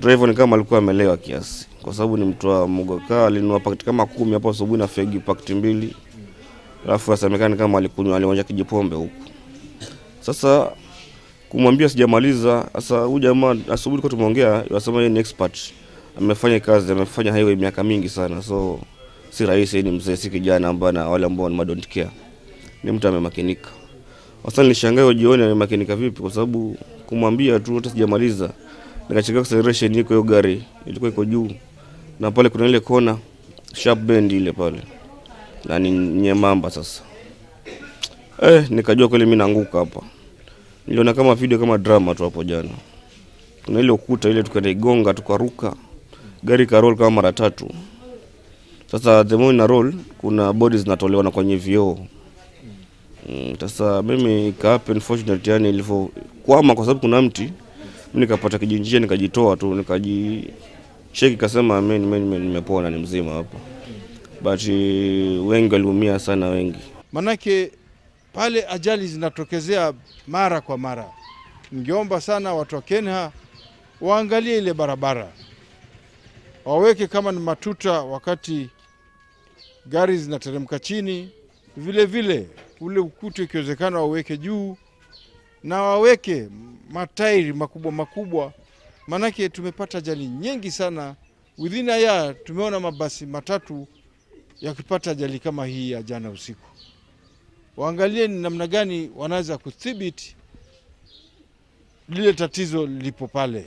Driver ni kama alikuwa amelewa kiasi, kwa sababu ni mtu wa Mugoka, alinunua pakiti kama 10 hapo asubuhi na fegi pakiti 2, alafu asemekana kama alikunywa, alionja kijipombe huko. Sasa kumwambia sijamaliza. Sasa huyu jamaa asubuhi tulikuwa tumeongea, anasema yeye ni expert, amefanya kazi, amefanya highway miaka mingi sana, so si rahisi. Yeye ni mzee, si kijana ambaye na wale ambao ni don't care, ni mtu amemakinika. Sasa nilishangaa hiyo jioni amemakinika vipi, kwa sababu kumwambia tu hata sijamaliza, nikacheka acceleration iko hiyo gari ilikuwa iko juu, na pale kuna ile kona sharp bend ile pale na ni nyembamba. Sasa nikajua kweli mimi naanguka hapa. Niliona kama video kama drama tu hapo jana. Kuna ile ukuta ile tukaenda igonga tukaruka, gari ka roll kama mara 3. Sasa the moment na roll kuna bodies zinatolewa na kwenye vioo. Sasa mimi ka happen fortunate, yani ilivyokwama kwa sababu kuna mti, mimi nikapata kijinjia nikajitoa tu nikajicheki, kasema mimi nimepona, ni mzima hapa. But wengi waliumia sana, wengi. Manake pale ajali zinatokezea mara kwa mara. Ningeomba sana watu wa Kenha waangalie ile barabara, waweke kama ni matuta wakati gari zinateremka chini, vile vile ule ukuta ikiwezekana waweke juu na waweke matairi makubwa makubwa, manake tumepata ajali nyingi sana within a year. Tumeona mabasi 3 yakipata ajali kama hii ya jana usiku. Waangalie ni namna gani wanaweza kudhibiti lile tatizo lipo pale.